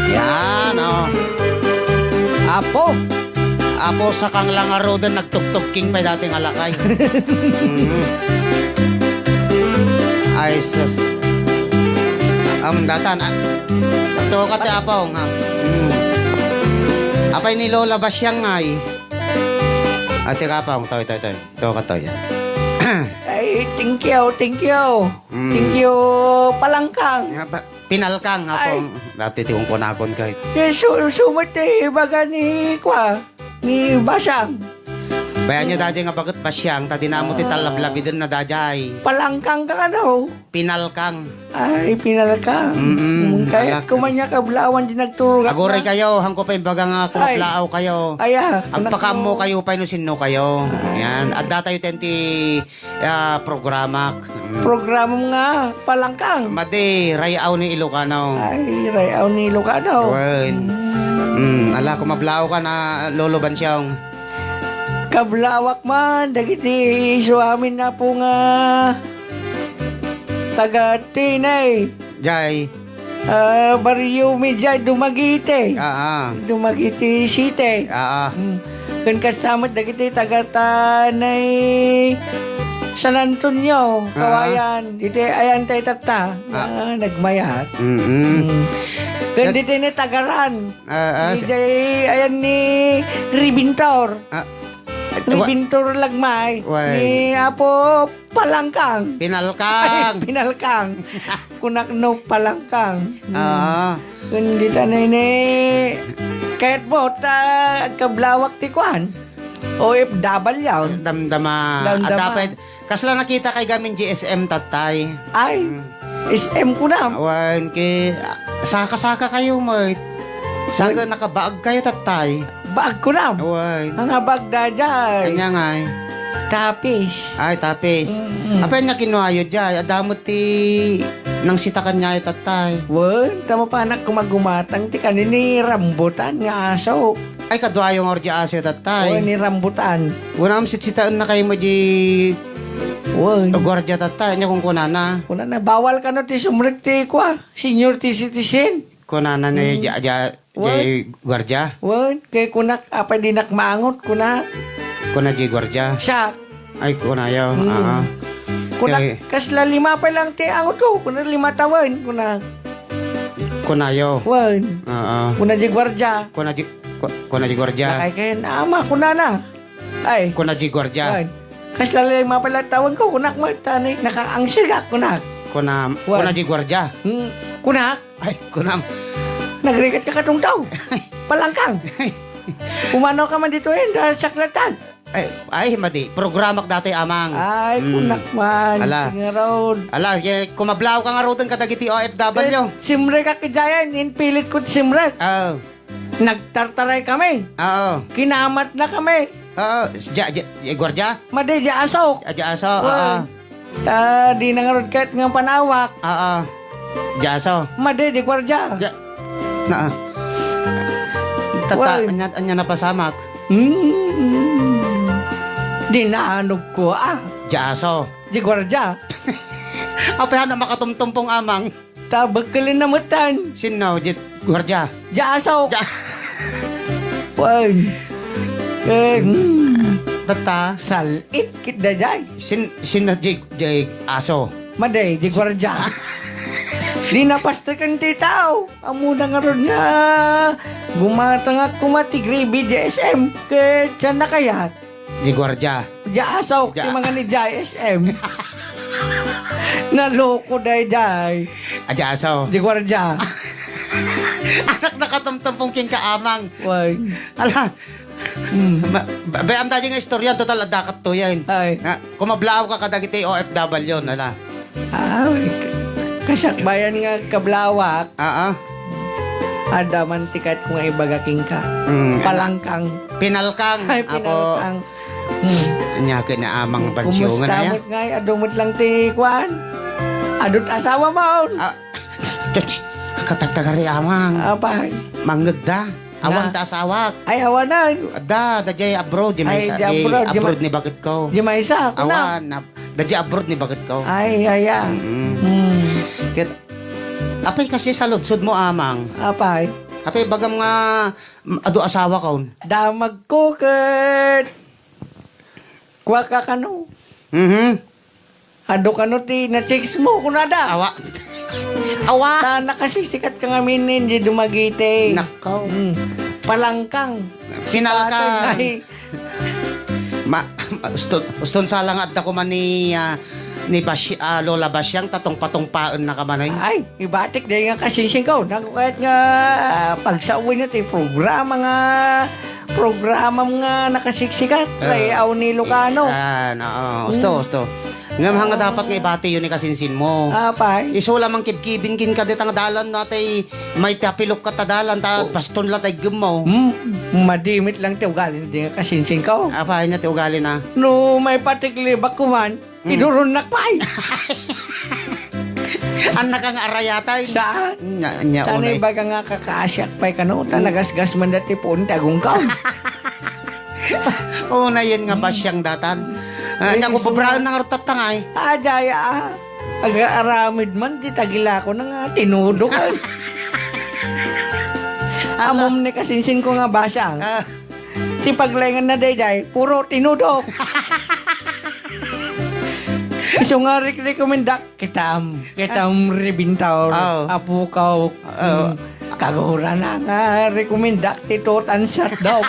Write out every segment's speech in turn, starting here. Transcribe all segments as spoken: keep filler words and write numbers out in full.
Yan, oh. Apo. Apo, sakang lang aruden, nagtugtugking pay dati nga lakay. Mm. Ay, sus. Am, datan, ah. Ato ka ti Apong, ha? Mm. Apay ni Lola Basyang, ay. Ate Kapong, toy, toy, toy. Ito ka, toy. Ay, thank you, thank you. Mm. Thank you, Palangkang. Nga ba, Pinalkang, Ay. Apong. Dati ti kunkunakon kay. Eh, su-, sumot ti ibaga ni, kwa, ni Basang. Bayan niya dajay nga baket Basyang, ta dinamo ti Ah. tallablabiden na dajay. Palangkang ka, ano? Pinalkang. Ay, Pinalkang. Mm-mm. Mm, kaya Alak. kumanya kablawan di nagturog Aguray kayo, hangko pa imbaga nga Ay. kumablaaw kayo. Aya, Agpakaammo kayo, pay no sinno kayo. Yan. Adda tayo ten ti ah, programak. Mm. Program nga Palangkang. Madi, Rayaw ni Ilocano. Ay, Rayaw ni Ilocano. Wen. Mm. Mm, ala, kumablaaw ka na, Lolo Bansyong. Kablawak man, dagiti isu amin na po nga taga Tinay. Jay. Ah, barrio Media, Dumaguete. Ah, ah. Dumaguete City. Ah, ah. Mm. Ken kasta met dagiti taga Tanay, San Antonio, Ah. Kawayan. Iti ayan tayo tatta, Ah. nga nagmayat. Mm-mm. Mm. Ken Kat- diti ni Tagaran. Ah, ah, Iti si- ayan ni Ribintor. Ah. Ni Wa- Bintur Lagmay, Why? ni Apo Palangkang. Pinalkang. Ay, Pinalkang. Kunak no Palangkang. Hmm. Ah. Kundi tanay ni, kahit mo, ta, kablawak ti kwan. O F W. Damdama. Damdama. At dapat, kasla nakita kay gamin G S M tatay. Ay. Hmm. S M kunam. Awan, ki, ah, saka-saka kayo, met. Saka Wen. nakabaag kayo, tatay. Baag kunam. Awan. Ang abag da dyan. Kanya nga, eh. Tapis. Ay, tapis. Mm-mm. Apay na kinuhayo dyan. Adamot ti nang sitakan niya, tatay. Wen, tama pa anak kumagumatang ti kanini rambutan nga aso. Ay, kaduayo nga ordi aso, tatay. Wen, ni rambutan. Wen, am sitsitaan na kayo mo di Wen. Guardia, tatay. Anya kung kunana? Kunana, bawal kano ti sumrek ti kwa. Senior ti citizen. Kunana ni Hmm. ja, ja, What? Jay Guardia? What? Kay kunak, apay dinak maangot, kuna. Kuna Jay Guardia? Siak. Ay, kunayo. Hmm. Aha. Kunak, Kay kasla lima pa lang ti angot ko. Kuna lima tawen, kuna. Kunayo. Wen. Oo. Kuna Jay Guardia. Kuna Jay, ku-, kuna Jay Guardia. Lakay ken ama, kunana. Ay. Kuna Jay Guardia. Ay. Kasla lay mapalatawen ko, kunak mo, tani, nakaangsigak, kunak. Kuna, Wan. kuna Jay Guardia. Hmm, kunak. Ay, kunam. Nagrigat ka katungtaw. Palangkang. Ay. Umano ka man dito, eh, da saklatan. Ay, ay, madi. Programak dati, amang. Ay, Hmm. kunak man. Ala. Singarod. Ala, ye, kumablao ka nga ruten kadagiti O F W. Eh, simrek ak idayan, inpilit ko simrek. Oh. Nagtartaray kami. Oo. Kinamat na kami. Oo. Diya, diya, diya, gwardiya? Madi, diya asok. Diya, diya aso, Wen. oo. Ta, di na nga rod kahit nga panawak. Oo. Diya aso. Madi, di gwardiya. Diya, na, tata, Wen. anya, anya napasamak? Hmm. Di naanog ko, ah. Diya aso. Di gwardiya. Apay na makatumtumpong amang. Ta, bakkelin na metan. Sinno, jet gwardiya? Diya asok. Diya. Wen. Eh, hmm. Tatta? Sal-it kit dayay. Sin, sinno, jay, jay aso? Maday, di gwardiya. Di napastekan ti tao. Amo na nga rod nga gumatangak kuma ti gribi di S M. Ket saan na kayat? Di gwardiya. Diya asok, Diya. ti mga ni Jai S M. Naloko, day, day. Diya aso. Di gwardiya. Anak nakatumtumpong king kaamang. Why? Ala. Hmm. Ma-, ba-, bayam tayo nga istorya, total, adda kat to yan. Ay. Na, kumablaaw ka kadagiti O F W, nala. Ah, kasakbayan nga kablawak. Ah, ah. Ada man ti kat kung ibaga king ka. Mm. Palangkang. Pinalkang. Ay, Apo. pinalkang. Hmm. Anya ka na amang Kumusta pansiyongan aya? met nga, adu met lang ti kuan? Adut asawa mo? Ah, touch. Katagtagari amang. Apay? Mangegda. Awan Na. ta asawak. Ay, awanan. Da, da jay abroad, di Ay, maysa, di di abroad, di abroad ma-, ni bakit ko. di maysa, kuna. Awan, na, da jay abroad ni bakit ko. Ay, aya. Mm-mm. Hmm. Ket, Apay, kasi saludsod mo, Amang. Apay? Apay, bagam nga, mm, adu asawa kon. Damagko ket kua ka kano. Mhm. Adu kano ti na-chicks mo, kunada. Awa. Awa. Ta nakasisikat ka ngamin, di dumagiti. Nakaw. Mm. Palangkang. Sinalkang. Ay. Ma, ma, uston, uston sa lang adda ko man ni, ah, ni Bas-, ah, Lola Basyang, tatong patungpaen na ka man, eh. Ay, ibatik, di nga kasinsing ko. Naku, kahit nga pagsawi na ti programa nga, programa nga nakasiksikat, Ah. Ay, aw ni Lucano. Ah, no, usto, Hmm. usto. Ngem hanga Ah. dapat nga ibati yun ni kasinsin mo. Apay? Isu lamang kibkibin kin kadita nga dalan, no, atay may tapilok ka ta dalan, ta Oh. baston la tay gem mo. Hmm, madimit lang ti ugalin, di nga kasinsin ko. Apay na ti ugalin, ah? No, may patiklibak ko man, Hmm. Iduronnak pay. Annak nga arayatay. Saan? Nya, nya, Saan unay. Ibaga nga kakaasiak pay kano? Ta Hmm. nagasgas man dati puon ti agungkaw. Una yun nga Hmm. basyang datan. Ah, Hmm, nya, kung isu pabraen na nga rutattangay. Ah, daya, ah. Aga-aramid man, di tagilako na nga, tinudok, ay. Ala. Amom ni kasinsin ko nga basang. Ah. Ti paglaingan na daydiay, puro tinudok. Isu nga rikrekomendak, kitam, kitam, Rebintor, Oo. Apukaw. Oo. Mm, kagurana nga rekomendak ti tutan satdog.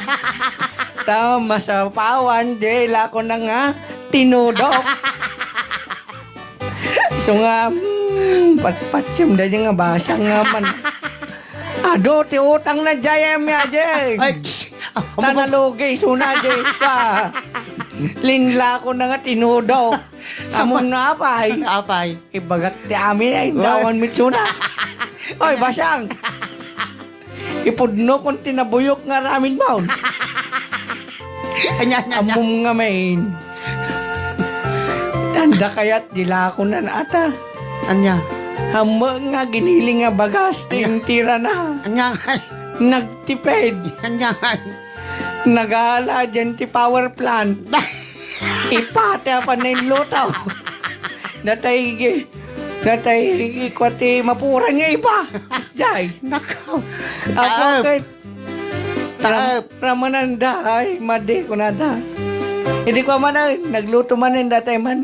Ta masapawan, di lako na nga tinudok. Isu nga, mm, patpatsem daydiay nga basang nga man. Adu ti utang na daydiay, Ami Ajing. Ay, shh! Ah, Ta nalugi, isuna, di pa. Linlako na nga tinudok. Sa Among pa- na apay. Apay. Ibagak ti amin ay, Wah. dawan mit suna. Oy, basang. Ipudno kon tinabuyok nga ramen baon. Anya, anya, anya. Amom nga main. Tanda kayat di lako nan ata. Anya. Ammo nga giniling nga bagas ti Anya. Intirana. Anya, ay. Nagtipid. Anya, ay. Nagala diyan ti power plant. Ipati apan na inluto. Natay, natay, ikwa ti mapuran nga ipa. Asjay. Nakaw. Apo Taep. Kay, Taep. Ram-, ramanan da, ay, madi, kunada. Hindi ko manan, nagluto manan, datay man,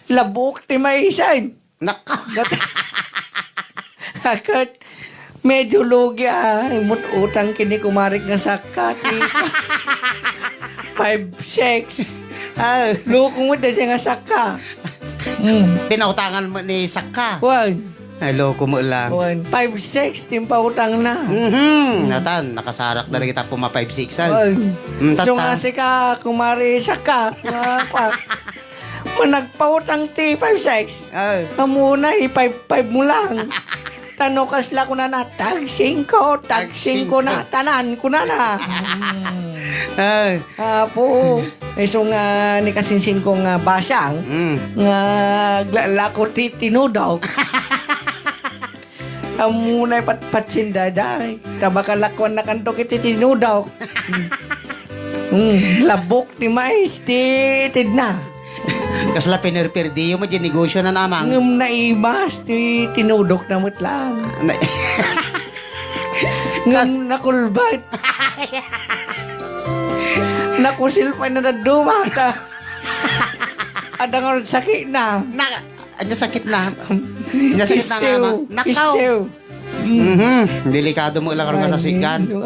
labuok ti maisan. Nak- Kat-, akat, medyo lugi, ah. Imut utang kini kumarik nga sakka, ti five, six. Ah. Loko mo, dada nga sakka. Mm. Pinautangan mo ni sakka? Wan. Ay, loko mo lang. Wan. Five, six, timpautang na. Mhm. Mm. Natan, nakasarak na rin kita puma five, six, ah. Wan. Mm, So tata. nga sika, kumari sakka. Nga, pa. Managpautang ti five six. Ay. Amuna, i-five five mo lang. Tano kasla kunana, "Tag singko, tag Tag singko na, singko. Tanan," kunana. Ay. Apo, isu nga ni kasinsin ko nga basang, Mm. nga aglalako ti tinudok. Ammunay patpatsin daydiay. Tabakalakuan na kanto iti tinudok. Mm, labok ti mais ti itidna. Kasla pinerperdiyo mo di negosyo na namang. Ngem naimas ti tinudok na met lang. Na- Ngem nakulbat. Nakusil pa na daduma ta. Adda nga sakit na. Na- Anya sakit na. Anya sakit na nga, Isew. ama. Nakaw. Isew. Mm. Mhm. Delikado mo lang nga Ay, sasigan. No,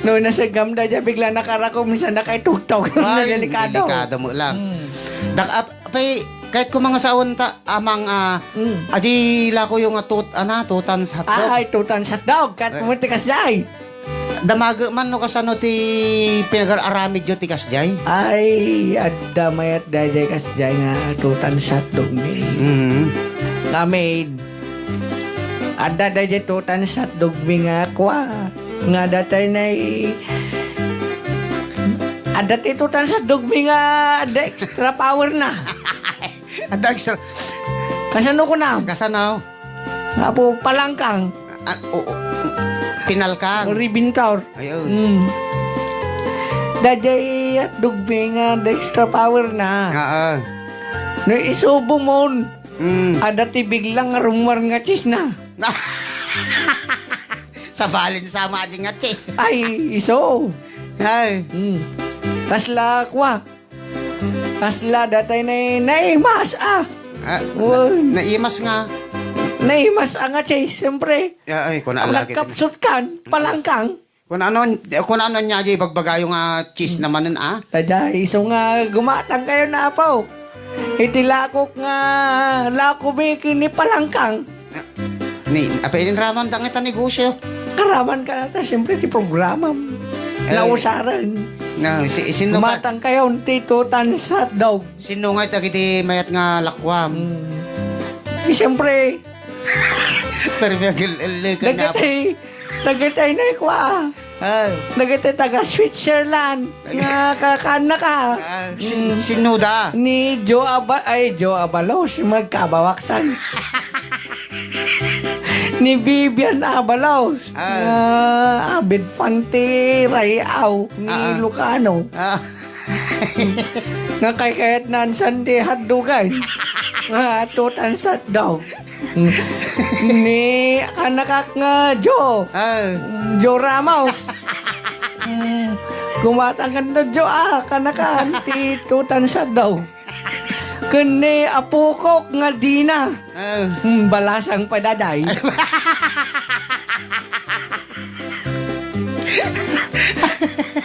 no, nasagam da dyan, bigla nakarako, minsan nakaitugtog. Ay, delikado. Delikado mo lang. Mm. Dak-, ap-, apay, kahit ko mga saon ta, amang, ah, Mm. adi la ko yung, ah, tut-, ana, tutan sa hotdog. Ay, tutan sa hotdog. Kahit Eh. pumunti ka siya, ay. Damage man no kasano ti pinagar-aramid yo ti kasjay? Ay, adda mayat daydiay kasjay nga tutan satdog mi. Mm. Ngamin, adda daydiay tutan satdog mi nga kua, nga datay nay, adda ti tutan satdog mi nga adda extra power na. Adda extra. Kasano ko na? Kasano? Apo, palangkang. Ah, oo. Pinalkang. Ribintor. Ayun. Mm. Daydiay hotdog mi nga the extra power na. Oo. No isubo mo, Mm. Adda ti bigla nga rummuar nga cheese na. Sabali sa madi nga cheese. Ay, isu. Ay. Mm. Kasla kua. Kasla datay na, naimas, ah. Ah, Uy. na-, naimas nga. Naimas, ah, nga cheese, siyempre. Ay, ay, kuna lagi. Nagkapsut kan, palangkang. Kun ano, kun ano niya di bagbagayo nga cheese naman, ah? Tada, isu nga gumatang kayo na, Apo. Iti lakok nga lakobi ken ni palangkang. Ni, apa inin raman dangita negosyo? Karaman ka na ta, siyempre, ti programa. Ay. Nausaran. Na, si, sino ka? Gumatang kayo, ti tutan sa dog. Sino nga itagiti mayat nga lakwam? Mm. Di, siyempre. Pero may agil-, agil-, Dagiti, dagiti na ikwa. Ah. Dagiti taga Switzerland. Nga kakanna ka. Ah, sin-, Mm. sinuda? Ni Joe Aba-, ay, Joe Abalos, magkabawaksan. Ni Vivian Abalos, Ah. nga abid panti rayaw ni Ah, ah. Lucano. Ah. Nga kaykayat nan Sunday hotdogan. Nga tutan sa daw. Ni anakak nga Joe. Ah. Joe Ramos. Mm. Gumatang kan Joe, ah, kanakan ti tutan sa daw. Ken ni apokok nga Dina. Ah. Hmm, balasang padaday.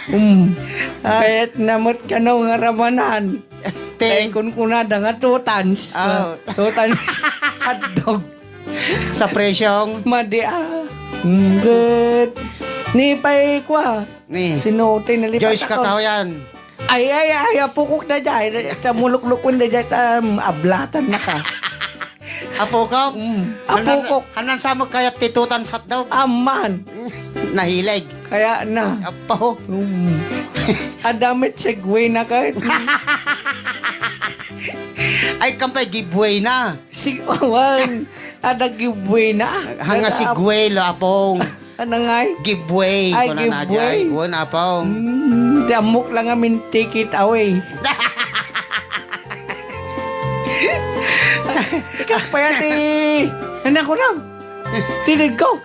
Hmm. Ah. Kayat namot kano nga ramanan. Te. Kay kunkunada nga two tons. Ah. Two tons hotdog. Sa presyong? Madi, ah. Hmm, good. Ni pay kwa. Ni. Sino ti nalipat Joyce ako? Kakawayan. Ay, ay, ay, apokok na dyan. Ta muluklukon na dyan, ta, um, ablatan na ka. Apokok? Mm, apokok. Hanan, hanan sa mo kayat ti tutan sa daw? Aman. Nahilig. Kaya na. Apo. Mm. Adamit segue na ka. Ay, kampay giveaway na. Si, awan. Ada giveaway na. Hanga Ada ap- segue, lo, apong. Ano nga eh? Giveaway. Ay, kuna na giveaway. Jay. Wen, apong. Hmm, di amok lang amin ticket away. Ikaw pa yan eh. Ano ko lang? Tinig ko.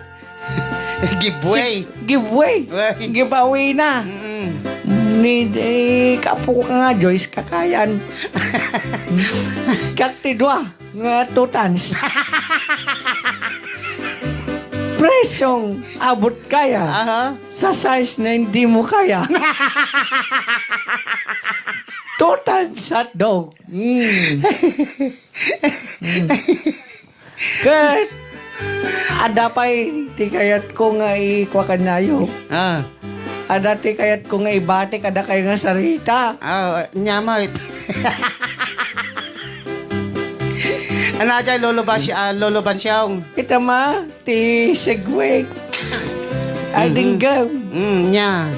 Giveaway. Si-, giveaway. Way. Giveaway na. Mm-mm. Ni, eh, kapo ka nga, Joyce, kakayan. Kak ti dua. Nga two tons. Presyong abot kaya Aha. Sa size na hindi mo kaya. Two tons hotdog. Mm. Mm. Ket, ada pay ti kayat ko nga ikwa kanayo. Ah. Ada ti kayat ko nga ibati kada kayo nga sarita. Ah, nyamay. Ano dyan, Lolo Bas-, ah, Lolo Bansyong? Kita ma, ti segway. Ay, Mhm. dinggam. Mm, nya.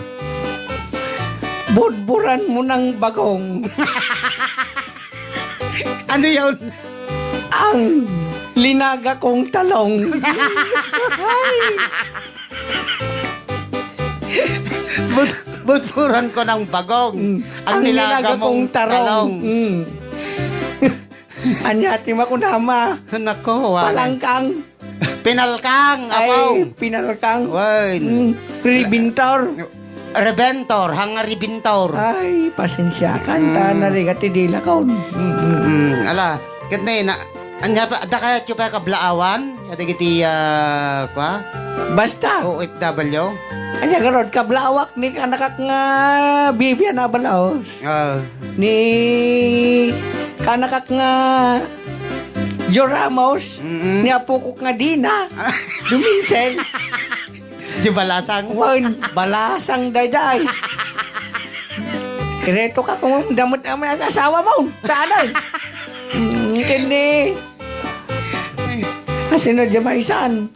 Budburan mo ng bagong. Ano yun? Ang linaga kong talong. But-, budburan ko ng bagong. Mm. Ang nilaga mong tarong. Ang nilaga kong talong. Mm. Anya ti makunama? Nako, wala. Palangkang. Pinalkang, Ay, apaw. Pinalkang. Wen. Mm. Rebintor. Rebentor, hanga rebintor. Ay, pasensya. Kanta Mm. na rigat ti dilakon. Mm, mm. Mm, ala, ket ne, na, anya pa, da kaya ti pay kablaawan? Kadagiti, ah, kwa? Basta. O F W? Anya garod, kablaawak ni kanakak nga Vivian Abalos. Ah. Ni kanakak nga Joe Ramos, Mm-mm. ni apokok nga Dina, Duminsel. Di balasang. Wan, balasang dayday. Kireto ka kung damot ang may asawa mo. Saan ay? Mm, kini. Asino di maisan?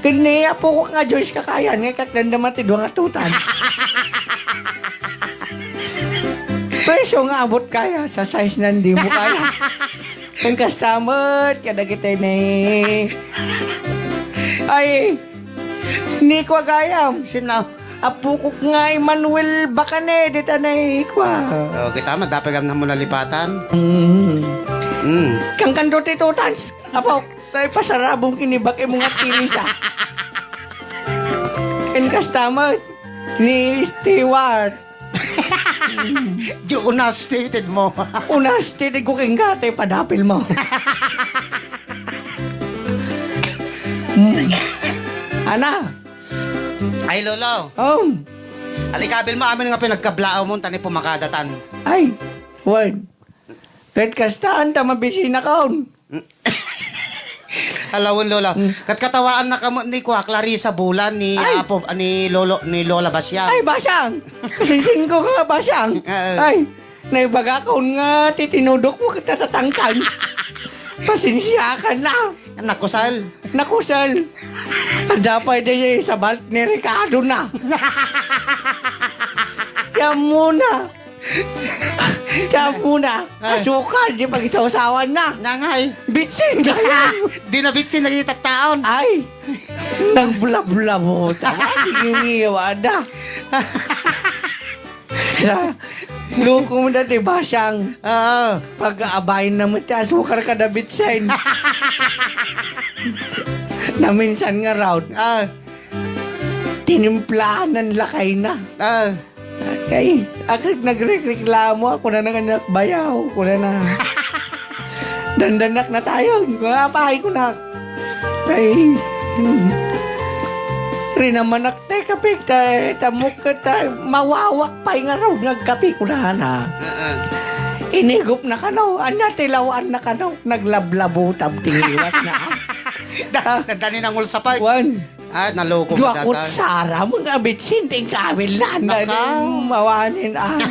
Kini apokok nga Joyce kakayan, nga kakdandama ti dua nga tutan. Presyo nga abot kaya sa size na hindi mo kaya. Ang kastamot, kadagiti ni. Ay, ni kwa gayam. Sino? apokok nga Emmanuel Bacane, dita na ikwa. Oh, kita, madapigam na mo nalipatan. Mm. Mm. Kangkando ti tutans, apo, tay pasarabong kinibak imo nga Teresa. Ken kasta met ni Stewart. Di unastated mo. Unastated ko kenka, tay padapil mo. Mm. Ana? Ay, Lolo. Um. Alikabil mo amin nga pinagkablaaw mo, tani pumakadatan. Ay, wen. Ket kastaan ta mabisinakon. Alawen, Lola. Hmm. Katkatawaannak met ni kua, Clarissa Bulan, ni Ay. Apo, ni Lolo, ni Lola Basiang. Ay, Basiang! Kasinsin ko nga, Basiang. Ah. Ay, naibagakon nga ti tinudok mo ket natatangkan. Pasensiakan na. Nakusal. Nakusal. Adda pay di sabali ni Ricardo na. Kaya muna. Kaya muna. Ay. Asukal, di pagisawsawan na. Nangay. Bitsin kayo. Di na bitsin, naging tattaon. Ay. Nagblabla mo. Tama, di yung iwa da. Sa, loko mo na ti Basiang. Oo. Pag-aabayan na mo ti asukar kada bitsin. Naminsan nga round. Ah. Tinimplahan ng lakay na. Ah. Ay, agad nagreklamo ako na ng anak bayaw, kuna na. Dandanak na tayo, mga apay ko na. Ay, hmm. Rinamanak tayo kapig tayo, tamok ka tayo, mawawak pa'y nga raw, nagkapi ko na na. Ah, ah. Inigop na kano, anya tilawan na kano, naglablabo, tabtingilat na. Da-, Ah. Dani nangulsapay. Wan. Ah, naloko Dua ka data. Kutsara, mga bitsin, ting kawil na, Naka. Dani, mawanin, ah.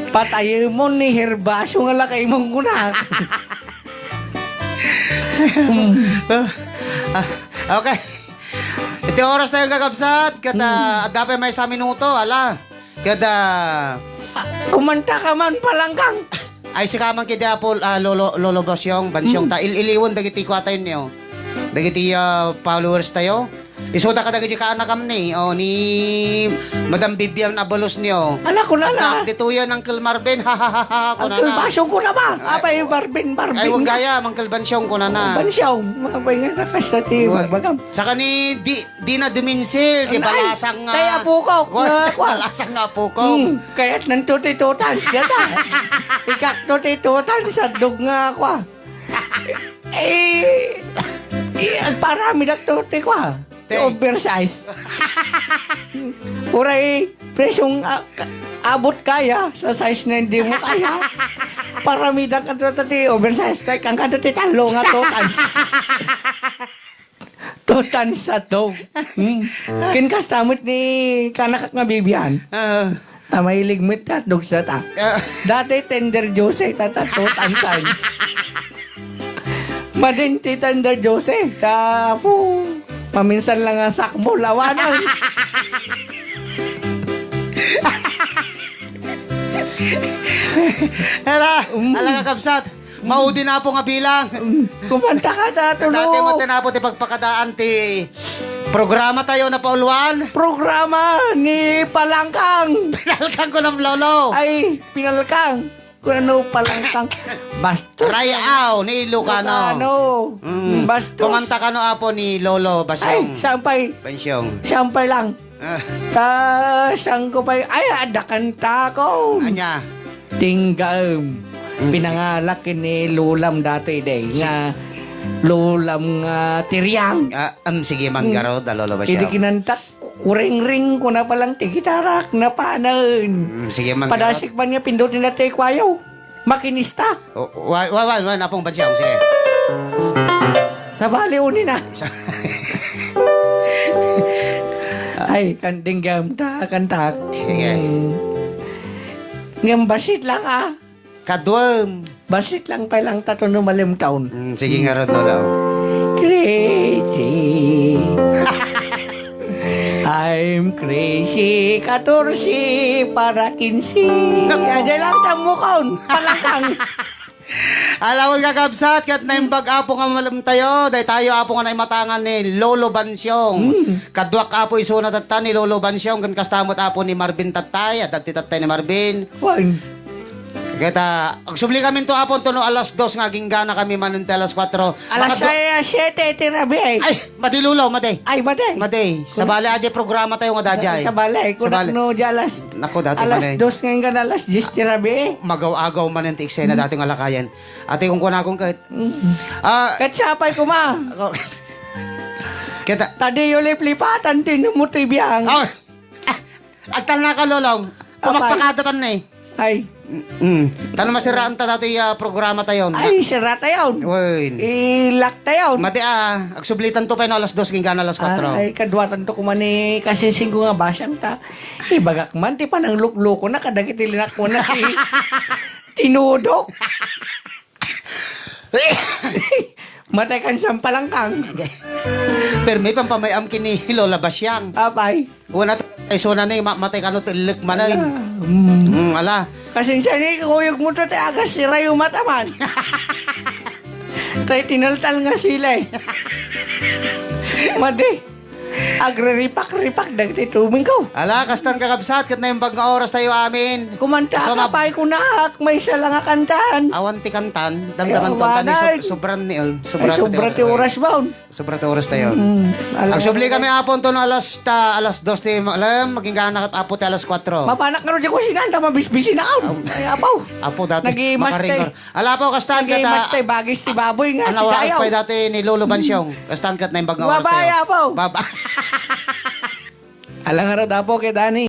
Patay mo ni Herbacio nga lakay mong kunak. Ah, ah, okay. Iti oras tayo, kakabsat. Ket, ah, Hmm. adda pay maysa minuto, ala. Ket, ah, Ah, kumanta ka man, Palangkang. Ay, sika man kidi Apo, ah, Lolo, Lolo Basyong, Bansyong, Hmm. ta il-iliwen dagiti kuatayon niyo. Dagiti, ah, followers tayo. Isuda ka dagiti kaanakam ni, o, ni Madam Vivian Abalos niyo. Ala, kunana. Anak, ditoy yan, Uncle Marvin. Ha, ha, ha, ha, Uncle kunana. Basyong, kuna ba? Ay, Apay, Marvin, Marvin ay, wag ka. Gaya, Uncle Bansyong, kunana. Bansyong, mga bay nga nakasta ti Wa-, bagbagam. Saka ni Di-, Dina Duminsil, ti Ay, balasang nga tay apo ko, Wa-, nga, wa-, balasang nga apo ko. Hmm, kayat nanto ti tutans, data. Ikakto ti tutans, sa dog nga, kwa. Eh, eh, agparamidak to, ti, kwa. Ti Te. Oversize. Uray, presyong, ah, ka-, abot kaya sa size na hindi mo kaya. Paramidak ka to, ti oversize, tay, kang ka to, ti talo nga tutans. Tutan sa tog. Hmm. Ken kasta met ni kanakak nga Bibian. Ah. Ta mahilig met ti hotdog sa ta. Ah. Dati tender juice, eh, ta, ta, tutan sa. Madin ti tender juice, eh. Ta, pu, maminsan lang nga sakbol, awanan. Ala, Mm. ala, kakabsat. Maudi na po nga bilang. Mm. Kumanta ka, Tato, no? Dati mo tinapo ti pagpakadaan ti programa tayo na pauluan. Programa ni Palangkang. Pinalkang ko ng lolo. Ay, pinalkang. Kung ano, Palangkang. Bastos. Rayaw ni Ilocano. Ilocano. Mm. Bastos. Kumanta ka no, apo, ni Lolo Basyong. Ay, saan pa'y? Pensyong. Saan pa'y lang? Ah. Ta, saan ko pa'y? Ay, ada kanta ko. Anya? Tinggam. Mm. Pinangalak ni lulam dati, day, Si- nga lulam nga tiriang. Ah, um, sige, man, Mm. garo, da, Lolo Basyo. Idi kinantak, kuringring ko na palang ti gitarak, napanen. Mm, sige, man, garo. Padasik man nga pindutin na ti kwayo. Makinista. O, wa-, wa-, wa-, wa-, napong Basyong, sige. Sabali, uni na. Sa- Ay, kanding gam ta, kantak. Sige. Mm. Ngem basit lang, ah. Kaduam. Basit lang pay lang tato no malim taon. Mm, sige nga, Rodolo. Crazy. I'm crazy, katorse para kinse. Naku. Aday lang tamukon, palangkang. Ala, kakabsat, ket naimbag, Apo, nga mamalem tayo. Daytayo, Apo, nga naimatangan ni Lolo Bansyong. Hmm. Kaduak, Apo, isuna tatta ni Lolo Bansyong, ken kasta met, Apo, ni Marvin tattay, adda ti tattay ni Marvin. Wen. Ket, ah, agsubli kami to, Apo, to no alas dos nga aginggana kami manen ti alas kuatro. Alas Makadu- siete ti rabii. Ay, madi, Lolo, madi. Ay, madi. Madi. Sabali, adi programa tayo nga dajay. Sabali, kunak Sabali. no, di alas, Nako, dati alas manen. dos nga inggan alas diyes ti rabii. Magaw-agaw manen ti eksena dati nga lakayen. Ati kung kunakon ket. Mm. Ah, Ket siya pay kuma. Ako. Kita. Tadi yung liplipatan, tinumo ti biyang. Oh. Ah, agtalna ka, Lolong. Apay. Pumakpakada tan na eh. Ay. Mm. Tano masiraan ta dati, ah, programa tayon. Ay, sira tayon. Wen. Ilak tayon. Mati, ah, agsublitan to pa no alas dos, ginggana alas kuatro. Ay, kaduatan to kuma ni kasinsing ko nga basang ta. Ibagak man, ti pananglukloko na, kadagiti linak mo na, ti tinudok. Matay kan siyang palangkang. Permi pampamay-am kini Lola Basyang. Apay. Wala ta-, ay, so na ni, ma-, matay kano tellek manay. Ala. Mm. Mm, ala. Kasi siya ni, kuyog mo to, ti agas si Rayo Mataman. Tay tinaltal nga sila eh. Madi. Agriripak-ripak dagiti tumingko. Ala, kastan kakabsat, ket naimbag nga oras tayo amin. Kumanta So, ka mab- pay kunak, maysa lang a kantan. Awan ti kantan, damdaman Ay, to, tani awanay. sob-, sobran ni, oh, Ay, sobran ti sobra ti oras. oras, baon. Sobra ti oras tayo. Mm, ala, Agsubli ala. kami apon to no alas ta, alas dos ti ma-, alam, maging gana kat apo ti alas kuatro. Mapanak nga ro di kusina, anta mabisbisi na kaon. Aw. Ay, apaw. Apo dati, Nag-imas makaringor. tayo. Ala po, kastan Nag-imat kata, tayo, bagis ti baboy nga, anawa sigayaw. agpay dati ni Lolo Bansyong. Kastan kat naimbag nga oras Babay, tayo. apaw. Baba. Ala nga ro, apo, kay Dani.